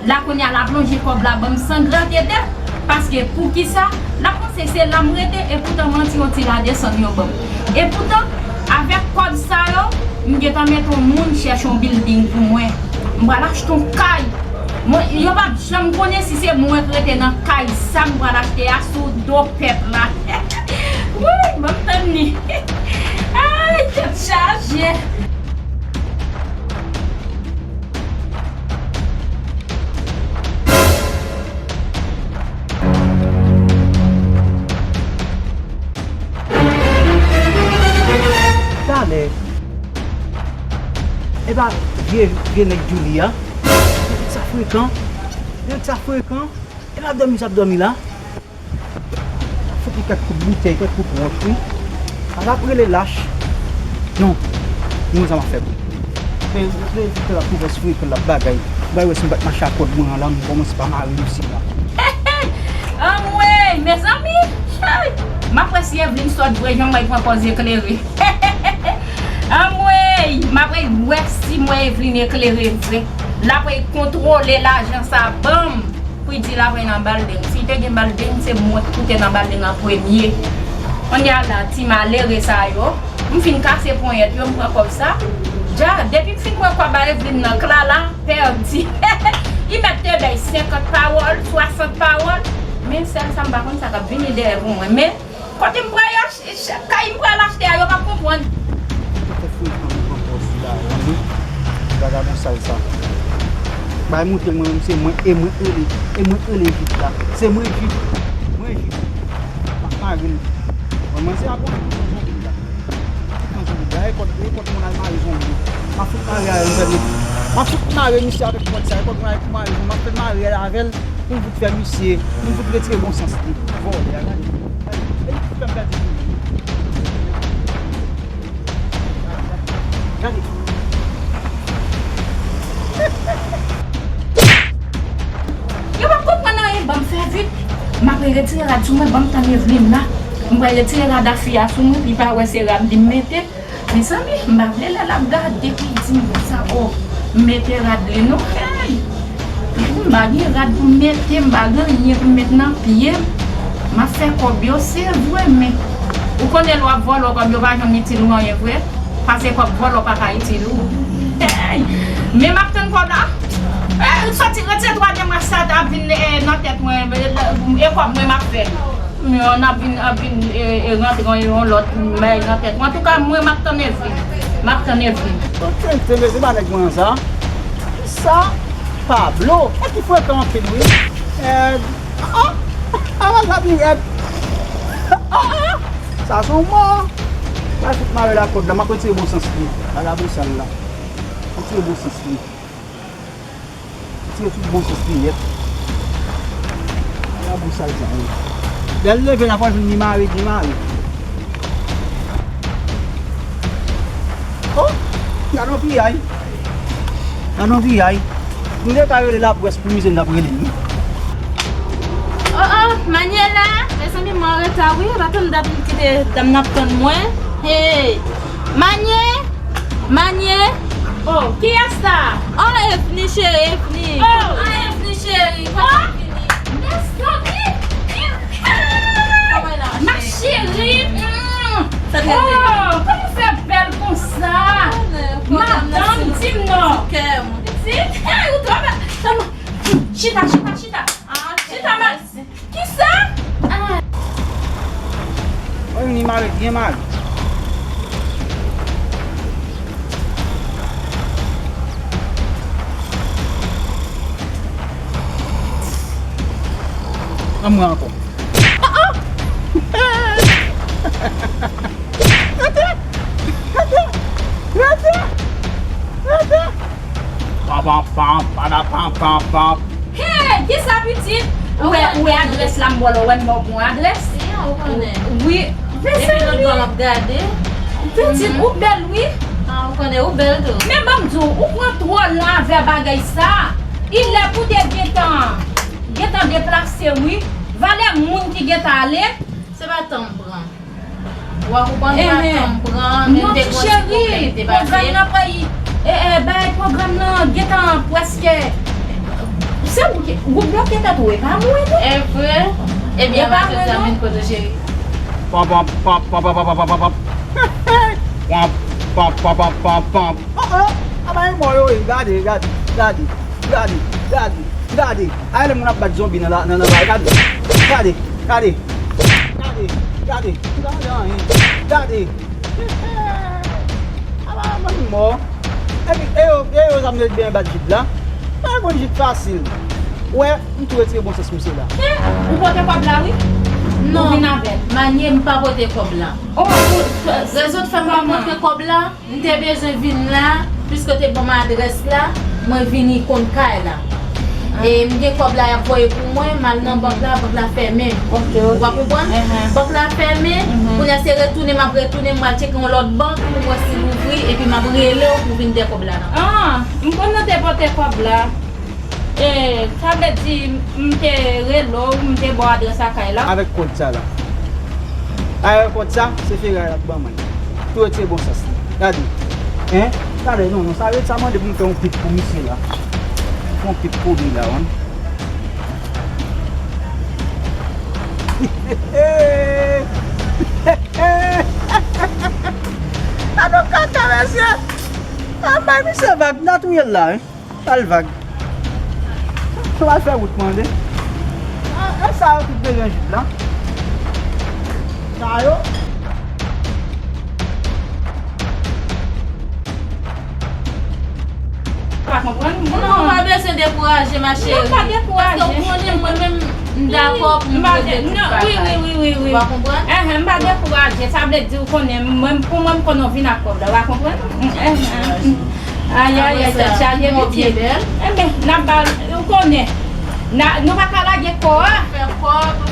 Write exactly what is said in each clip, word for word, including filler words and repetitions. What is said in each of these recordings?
La kounye a l ap lonje kòb la ban m san grate tèt, paske poukisa l ap panse se la m rete, epoutan manti yon ti la desann yo ban m. Epoutan, avèk kòb sa yo, m gentan mete yon moun chèche yon bilding pou mwen. M pral achte yon kay. Mwen, yo p ap janm konnen si se mwen k rete nan kay sa m pral achte a sou do pèp la. Wouy, ban m tann li. Ay, tèt chaje. Talè. Epa vye, vye nèg Djoulia. Nèg sa frekan. Nèg sa frekan. Epa ap dòmi, sa ap dòmi la. Fout li kèk kout boutèy, kèk kout wòch, wi. Sa l ap rele lach. Non. Mwen sa m ap fè pou. Men, men, men, l ap pwofès frekan, l ap bagay. Bay wè si m pa t mache ak kòd mwen an la, m kòmanse pa mare misye la. Anmwey, mezanmi! Hey! M ap wè si Evelyne sòt vre, jan m wè l pran pòz eklere. Anmwey! M ap wè si m wè Evelyne eklere vre. L ap kontwole lajan sa ban m. Pou l di l ap nan balding. Si l te gen balding, se mwen ki te nan balding an premye. Kounye a la, ti malere sa yo, m fin kase ponyèt yo, m pran kòb sa. Dja, depi m fin pran kòb a Evelyne nan, Klala pèdi. Li mèt te bay senkant pawòl, swasant pawòl. Men sèl sa m pa konn sa k ap vini dèyè pou mwen. Men kote m pral ach-, ch-, kay m pral achte a, yo p ap konprann. Ou te fè fouye fanmi pran pòz li la, wi. Vagabon sal sa. Bay montre mwen menm se mwen, e mwen k rele, e mwen k rele Vit la. Se mwen Vit. Mwen Vit. M ap mare l. Bon, mwen se abone pou son zonbi la. Tout nan zonbi la. E kòd, e kòd moun al mare zonbi. M ap fout mare avè l, m fè l. M ap fout mare misye avèk kòd sa. E kòd moun al mare zonbi. M ap fè l mare avè l. Pou m fout fè misye, pou m fout retire bon sans li. Vòlè a, gade. Gade, e li ki fè m pèdi pou li. Gade. Yo p ap konprann anyen, ban m fè vit. M ap retire rad sou mwen, ban m tann Evelyne la. M pral retire rad a fi a sou mwen, li pa wè se rad li m mete. Mezanmi, m pa vle lè l ap gade pou l di m konsa, o, m mete rad li non. Hey! M pa gen rad pou m mete, m pa gen anyen pou m met nan pye m. M ap fè kòb yo, se vre, men ou konnen lè w ap vòlò, kòb yo pa janm itil ou anyen vre. Pase kòb vòlò pa ka itil ou. Hey! Men m ap tann kòb la. Eh, soti, retire twazyèm rad sa t ap vin, eh, nan tèt mwen, eh, e kòb mwen m ap fè. Yon ap vin, ap vin, e, e rantre yon lòt bagay nan tèt mwen. Antouka, mwen, m ap tann Evelyne. M ap tann Evelyne. Bon, tenten, men se pa nèg mwen an sa. Sa, Pablo. Nèg ki frekan anpil, wi. Eh, ah, ah, ah, la vin rèd. Ah, ah, sa se yon mò. Mwen fout mare l ak kòd la. M ap retire bon sans li. Vagabon sal la. Retire bon sans li. Tire tout bon sòs li nèt. Ala bousal sa ye. Lè l leve la, fò l vin li mare, li mare. Oh! Gade yon piyay. Gade yon piyay. M te ka rele laprès pou misye, n ap rele li. Oh, oh, Manye la? Mezanmi, mwen anreta, wi. Pa tann dat li kite dam nan ap tann mwen. Hey! Manye! Manye! Oh, kiyès sa? Oh, Evni cheri, Evni. Oh, Evni cheri, kòman w vini? Mezanmi! Ma chérie! Mm. Oh, kòman w fè bèl konsa? Madanm, di m non. Pitit, hey, ou twò bèl. Chita, chita, chita. Chita, ma. Kisa? Ah. Mwen vini mare, byen mare. Ann mwen ankò. Ah, ah. Rete! Rete! Rete! Rete! Pam, pam, pam, padapam, pam, pam. Hey, kisa pitit? Ou wè, ou wè adrès la m ba w la, ou wè m ba w bon adrès? Wi, mezanmi. Pitit, ou bèl wi. Ah, ou konnen ou bèl tou. Men ban m di w, ou pran twò lan avè bagay sa. Ilè pou te gentan, gentan deplase wi. Valè moun ki gentan ale. Se pa tan m pran. Ou a konprann pa tan m pran, men m te gon ti pwoblèm ki te pase. Pwogram nan pa, e, e, bay pwogram nan gentan prèske, se Ou bloke tèt ou, e pa mwen, non. E vre? Ebyen, e pa mwen, non. Vin kote cheri. Pam, pam, pam, pam, pam, pam, pam, pam, pam. Pam, pam, pam, pam, pam, pam. Oh, oh. Aba, e mò yo ye. Gade, gade, gade, gade, gade, gade. Ay, lè moun ap bat zonbi nan la, nan, nan bay, gade. Gade, gade. Gade, gade, gade, anyen. Gade. Aba, mwen mò. Epi, e yo, e yo, sa m te byen bat jit la. Mwen konn jit fasil. Wè, m tou retire bon sans misye la. Ou pote kòb la, wi. Non. Ou vin avè l. Manye, m pa pote kòb la. Oh, ou, rezon k fè m pa pote kòb la, m te bezwen vin la, piske te ban m adrès la, mwen vini konn kay la. E m gen kòb la, y ap voye pou mwen, m al nan bank la, bank la fèmen. Ok, ok. Ou pa konprann? Enhen. Bank la fèmen, mhm, kounye a se retounen, m ap retounen, m al tcheke yon lòt bank pou m wè si l ouvri, epi m ap rele w pou vin dèyè kòb la nan. Ah, m konn ou te pote kòb la. E, sa vle di, m te rele w, m te ba w adrès a kay la. Avèk kòd sa la. Avèk kòd sa, se feray l ap ban mwen. Tou retire bon sans li. Gade. Hein? Gade, non, non, sa, sa mande pou m fè yon pit pou misye la. Fè yon pit pou li la, wi. Gade yon kaka, mesye. An bay misye vag, n a touye l la, wi. Al vag. Sa va fè wout mande. A, e sa yo tout bezwen jit la. Sa yo. Pa konprann? Non, ou pa bezwen dekouraje, ma chérie. Non, pa dekouraje. Paske ou konnen mwen menm, m dakò pou m pote tout bagay. Wi, wi, wi, wi, wi. Ou pa konprann? Enhen, m pa dekouraje. Sa vle di ou konnen, mwen, pou mwen, m konnen w vin ak kòb la. Ou pa konprann? Enhen. Ay, ay, ay, tèt chaje, pitit. Enben, n ap ba, ou konnen. Na, nou pa ka lage kò a. Fè kòb.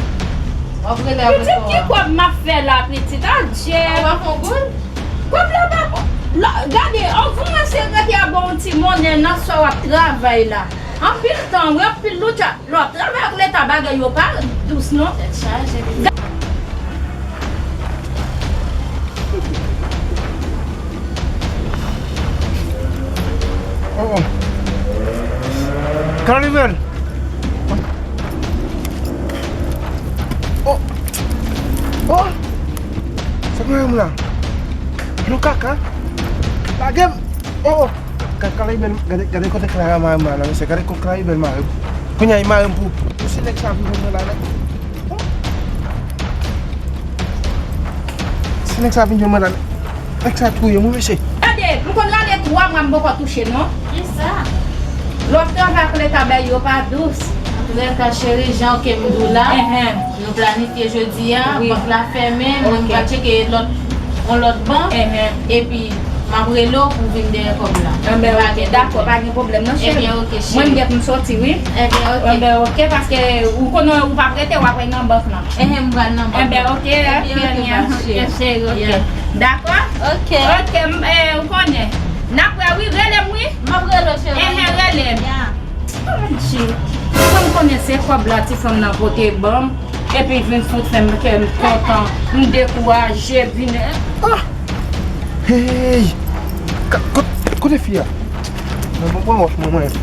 W ap rele avè kò a. Pitit, ki kòb m ap fè la, pitit? Adje. Ou pa fè yon goud? Kòb la pa bon. La, gade, anvan mwen se rete a ba w yon ti monnen nan sa w ap travay la. Anpil tan, wi, anpil loutcha. Lè w ap travay ak leta, bagay yo pa dous, non. Tèt chaje, pitit. Oh, oh. Kalivel. Oh. Oh. Sa k mwen la? Lo kaka. Lage m. Oh, oh. Ka-, Kalivel, gade, gade kote Klara mare m la, mesye. Gade kote Kalivel mare m. Kounye a, li mare m pou, pou se nèg sa vin jwenn mwen la, nèg. Si nèg sa vin jwenn mwen la, nèg sa touye m wi, mesye. Tande, m konn rale twa mwa m poko touche non. Kisa? Lè w ap travay ak leta, bagay yo pa dous. Antoulèka, cheri, jan ke m di w la, nou planifye jodi a, bank la fèmen, mwen m pral tcheke lòt, yon lòt bank, epi m ap rele w pou w vin dèyè kòb la. Enben, oke, dakò, pa gen pwoblèm non, cheri. Ebyen, oke, cheri. Mwen, m gen pou m soti, wi. Ebyen, oke. Enben, oke, paske ou konnen ou p ap rete, w ap al nan bank lan. Enhen, m pral nan bank. Enben, oke, oke, cheri, oke. Dakò? Oke. Oke, m, eh, ou konnen. N ap wè, wi, rele m, wi. M ap rele w, cheri. Enhen, rele m. Ya. Adje. Mwen, m konnen se kòb la ti fanm nan pote ban m. Epi vin fout fè m kè m kontan, m dekouraje, vin, ah! Hey! Ka-, kot-, kote fi a? Mwen pran wòch mwen, mwen.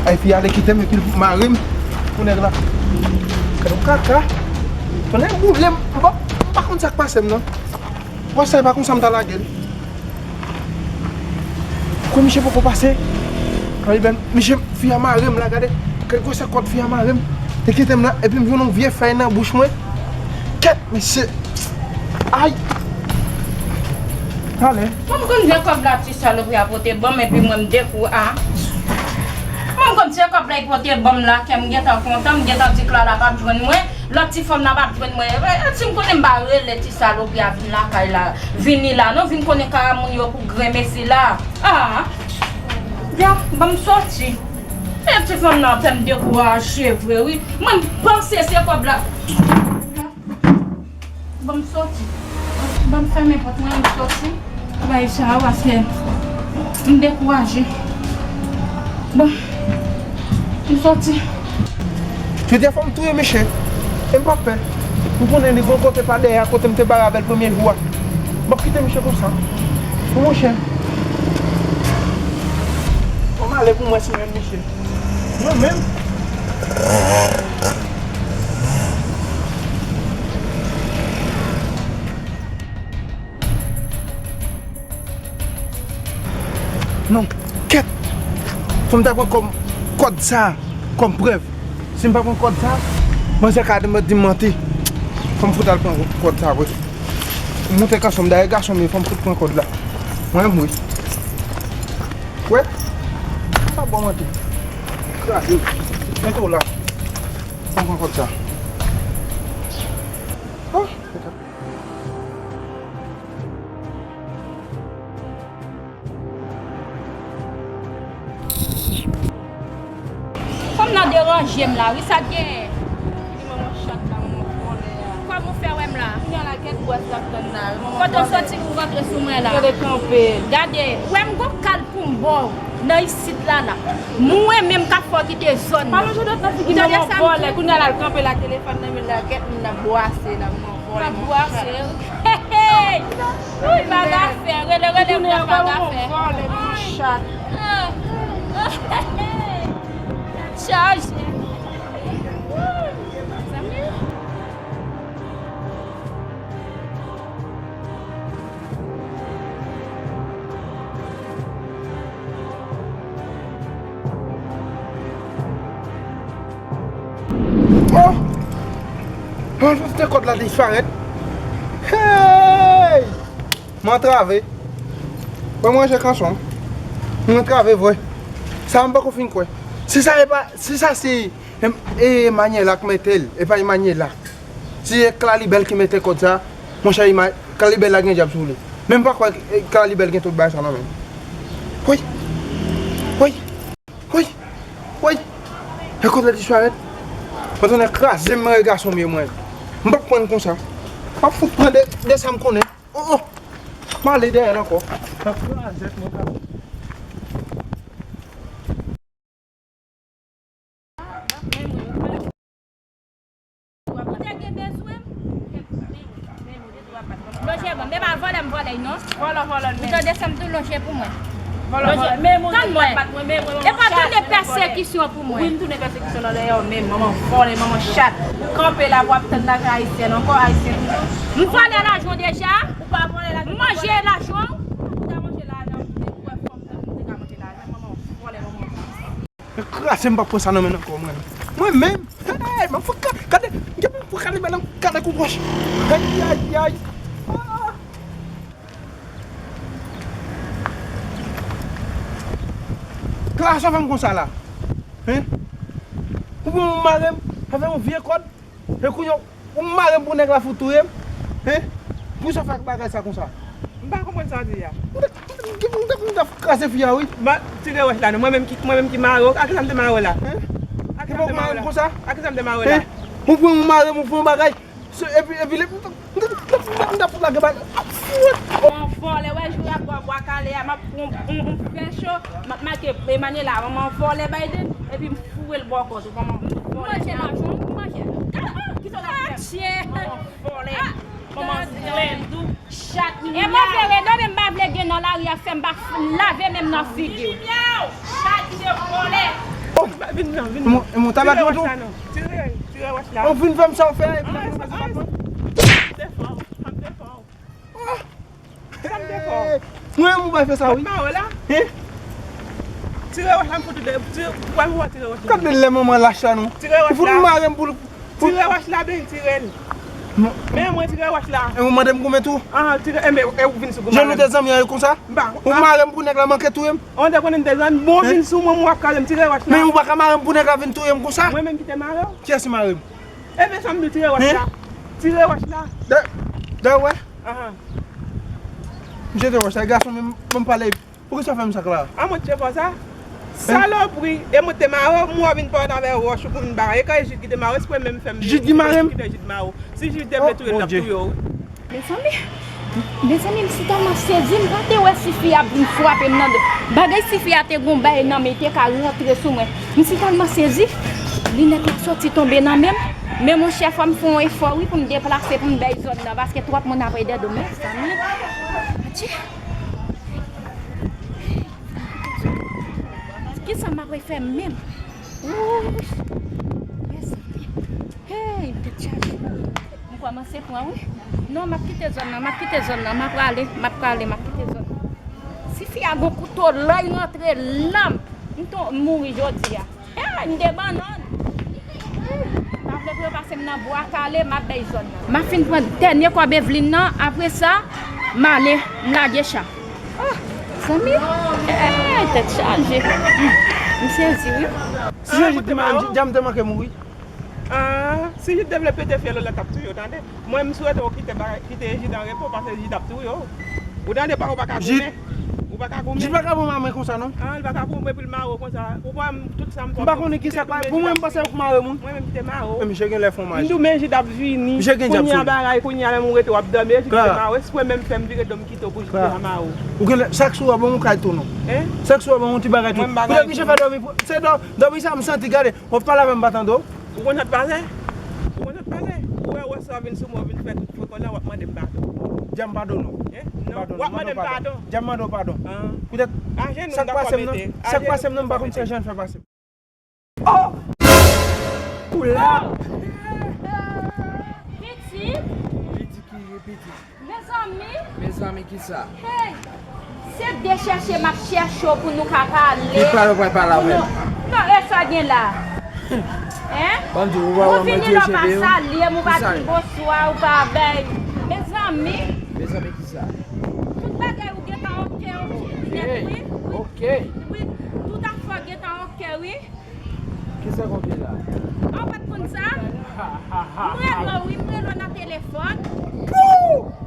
Ay, fi a ale kite m epi l mare m pou nèg la. Gade yon kaka. Konnen boule m, m pa, m pa konn sa k pase m non. Wòch sa, e pa konsa m ta lage l. Kou misye poko pase. Kaliben, misye, fi a mare m la, gade. Gade gwosè kòd fi a mare m. Te kite m la, epi m jwenn yon vye fèy nan bouch mwen. Kèt, mesye. Ay! Ale. Mwen m konn jan kòb la ti salopri a pote ban m, epi mwen m dekou a. Mwen m konn se kòb la li pote ban m la, kè m gentan kontan, m gentan di Clara p ap jwenn mwen. Lòt ti fanm nan p ap jwenn mwen. E, e, si m konnen m pa rele ti salopri a vin lakay la. Vini la, non, vin konnen kara moun yo pou grenmesi la. Ah! Ya, ban m soti. E ti fanm nan fè m dekouraje vre, wi. Mwen, m panse se kòb la. Ya. Ban m soti. Ban m fèmen pòt mwen, m soti. Bay sa a, paske m dekouraje. Bon, m soti. Jodi a fò m touye mesye. E m p ap pè. M konnen li gon kote pa dèyè a kote m te bare avè l premye jou a. M p ap kite mesye konsa. Wi, monchè. Fò m ale pou mwen si m jwenn mesye. Mwen menm. Non, kèt! Fò m ta pran kòm kòd sa kòm prèv. Si m pa pran kòd sa, manzè ka di m manti. Fò m fout al pran kòd sa vre. M monte gason m dayè gason m ye, fò m fout pran kòd la. Mwen menm wi. Wè? Pa bon manti. Kraze. Mete w la. Fò m pran kòd sa. Oh! Fanm nan deranje m la wi, sa t genyen? Li manman chat la, manman vòlè a. Kòman w fè wè m la? Kounye a la, kèt bwès l ap tann la, manman vòlè. Kote w soti pou w rantre sou mwen la? Gade kanpe. Gade, wè m gon kal pou m ba w nan isit la la. Mwen menm k ap fè w kite zòn nan. Pa lonje dwèt nan figi manman vòlè. Kounye a la, l kanpe la, telefòn nan men l la, kèt moun nan bwase la, manman vòlè, manman chat. Hey, hey! Wi, bagay fè, rele, rele, pran bagay fè. Vòlè, manman chat. Chaje. Zanmi. Oh! Mwen fout fè kòd la disparèt. Hey! M antrave. Wè mwen je kanson. M antrave vre. Sa m poko fin kwè. Si sa e pa, si sa se, em, e Emmanuela k mete l, e pa Emmanuela. Si e Claribel ki mete kòd sa, monchè, Claribel la gen dyab sou li. Men m pa kwè, e, Claribel gen tout bagay sa nan men l. Woy! Woy! Woy! Woy! E kòd la disparèt. Mwen tonnè kraze m, mare gason m ye mwen. M p ap pran l konsa. M ap fout pran de, de sa m konnen. Oh, oh! M ale dèyè l ankò. Nan krazèt mwen ka. Ou te gen bezwen m? Lonje ban m, e pa vòlè m vòlè non. Vòlò, vòlò, ou tande sa m tou lonje pou mwen. Vòlò, vòlò. Tann mwen. E pa tounen pèsekisyon pou mwen. Wi, m tounen pèsekisyon nan dèyè w menm, manman vòlè, manman chat. Kanpe la pou ap tann lakay Ayisyèn ankò, Ayisyen toujou. M vòlè lajan w deja? Ou pa vòlè lajan. M manje lajan w? Ou ta manje lajan, ou te wè fòm nan, ou te ka manje lajan, manman vòlè, manman. Kraze m p ap pran sa nan men l ankò mwen. Mwen menm. Hey, m ap fout ka-, gade, m ap fout gade bèl gade kou pòch. Ay, ay, ay. Ah. Klas sa fè m konsa la. Hein? Ou pran yon mare m avè yon vye kòd. E kounye a, ou mare m pou nèg la fout touye m? Hein? Poukisa w fè ak bagay sa konsa? M pa konprann sa w di a. M te, m te, m te, m te kraze fi a, wi. Ba, tire wòch la, non. Mwen menm ki, mwen menm ki mare w. A kisa m te mare w la? Hein? A kisa m te mare w la? Ou mare m konsa? A kisa m te mare w la? Hein? Ou pran, ou mare m, ou fè yon bagay. Se, epi, epi, lè, m te, m te, m te, m te fout lage bal. Ap fout! Manman vòlè, wè jou y ap bò bwa kale a, m ap pran yon, yon, yon fè cho, m ap make Emmanuela, manman vòlè Biden, epi m foure l bò kòt ou, manman vòlè. Manje lajan, manje. Gade, ah, kisa w t ap fè? Manman vòlè. Ah, manman gade. Glendou, chat. E mwen vle rele, men m pa vle gen nan lari a fè m pa f-, lave men m nan figi w. Chat de vòlè. Oh! Vin nan, vin nan. E mon, e mon tabak mwen tou. Tire wòch la non. Tire, tire wòch la. Ou vin fè m sa w fè, epi la nou pa se pa pran. M te fò, m te fò. Oh! Sa m te fè w? Mwen menm ou bay fè sa wi. Mwen mare w la. Hein? Tire wòch la m fout ou de, tire, ou pa wè tire wòch la. Gade lè manman lach la non. Tire wòch la. Ou fout mare m pou l, pou l. Tire wòch la byen, tire l. Men mwen tire wòch la. E ou mande m konbyen tou? Ah, tire, e men, e ou vin sou goumen. Jan nou te zanmi an e konsa? Ou mare m pou nèg la manke touye m? Ou te konnen n te zanmi, bon vin sou mwen, mwen w ap kraze m, tire wòch la. Men ou pa ka mare m pou nèg la vin touye m konsa? Mwen menm ki te mare w. Kiyès ki mare m? Eben sa m di w, tire wòch la. Tire wòch la. Dè, dè wè. Ahan. M jete wòch la, gason men m pale. Poukisa w fè m sa la? A mwen t fè w sa? Salopri, e mwen te mare w, m wè w vin parèt avè wòch ou pou vin bare. E kay Jid ki te mare w, se pou menm fè m. Jid ki mare m? Kite Jid mare w. Si Jid te vle touye l, l ap touye w. Mezanmi, mezanmi, m si tèlman sezi, m pa te wè si fi a ap vin frape m nan do. Bagay si fi a te gon bagay nan men, te ka rantre sou mwen. M si tèlman sezi, linèt la soti tonbe nan men m. Men monchè, fò m fè yon efò wi pou m deplase, pou m bay zòn nan, paske twòp moun ap ede do m. Mezanmi. Adje. Kisa m ap fè menm? Wouch! M kòmanse pran, wi. Non, m ap kite zòn nan, m ap kite zòn nan, m ap prale, m ap prale, m ap kite zòn nan. Si fi a gon kouto, lè l rantre nan m, m ton-, m mouri jodi a. Eh, m de bannann. M pa vle pou yo pase m nan bwa kale, m ap bay zòn nan. M ap fin pran dènye kòb Evelyn nan, apre sa, m ale, m lage cha. Oh, zanmi, eh, tèt chaje. M sezi, wi. Si Jezi te ma-, djam te manke mouri. Ah, si Jid te vle pete fyèl ou la, t ap touye w, tande. Mwen, m swete w kite bagay, kite Jid an repo, paske Jid ap touye w. Ou tande pa, ou pa ka goumen. Ou pa ka goumen. Jid pa ka pran mwen konsa, non. Ah, li pa ka pran mwen pou l mare w konsa. Ou pa m, tout sa m fè. M pa konnen ki sa k pa, pou mwen, m panse yo k mare moun. Mwen menm ki te mare w. Men misye gen lè fon maji. M di w, men Jid ap vini. Misye gen djab sou li. Kounye a bagay, kounye a menm ou rete w ap dòmi, Jid te mare w. Espre menm fè m vire do m kite w pou Jid te ka mare w. Ou gen lè, sa k sou ou a bon, ou kay tou, non. Hein? Sa k sou ou a bon, yon ti bagay tou. Mwen m bagay. Ou te oblije fè dòmi, se dò-, dòmi sa, m santi, gade. Mwen pa lave, m pa tande w. Ou konn sa k pase? Ou konn sa k pase? Ou wè, wè sa vin sou mwen, vin fè tout frekon la, w ap mande m padon. Djam padon non. Eh? Non, w ap mande m padon. Djam mande w padon. Ah. Poutèt sa k pase m nan, sa k pase m nan, m pa konn sa jan l fè pase m. Oh! Ou la! Pitit. Pitit ki pitit. Mezanmi! Mezanmi, kisa? Hey! Se de chèche m ap chèche w pou nou ka pale. Ki pale w pral pale avè m? Non, e sa gen la? Hein? Ban m di w, ou pa wè mwen dwe cheve yo? Ou vini la, w pa salye m, ou pa di m bonswa, ou pa bay. Mezanmi! Mezanmi, kisa? Tout bagay ou gentan oke, oke, nèt, wi. Oke. Wi, tout afè w gentan oke, wi. Kisa konte la? A, ou pa t konn sa? M rele w, wi, m rele w nan telefòn. Pou!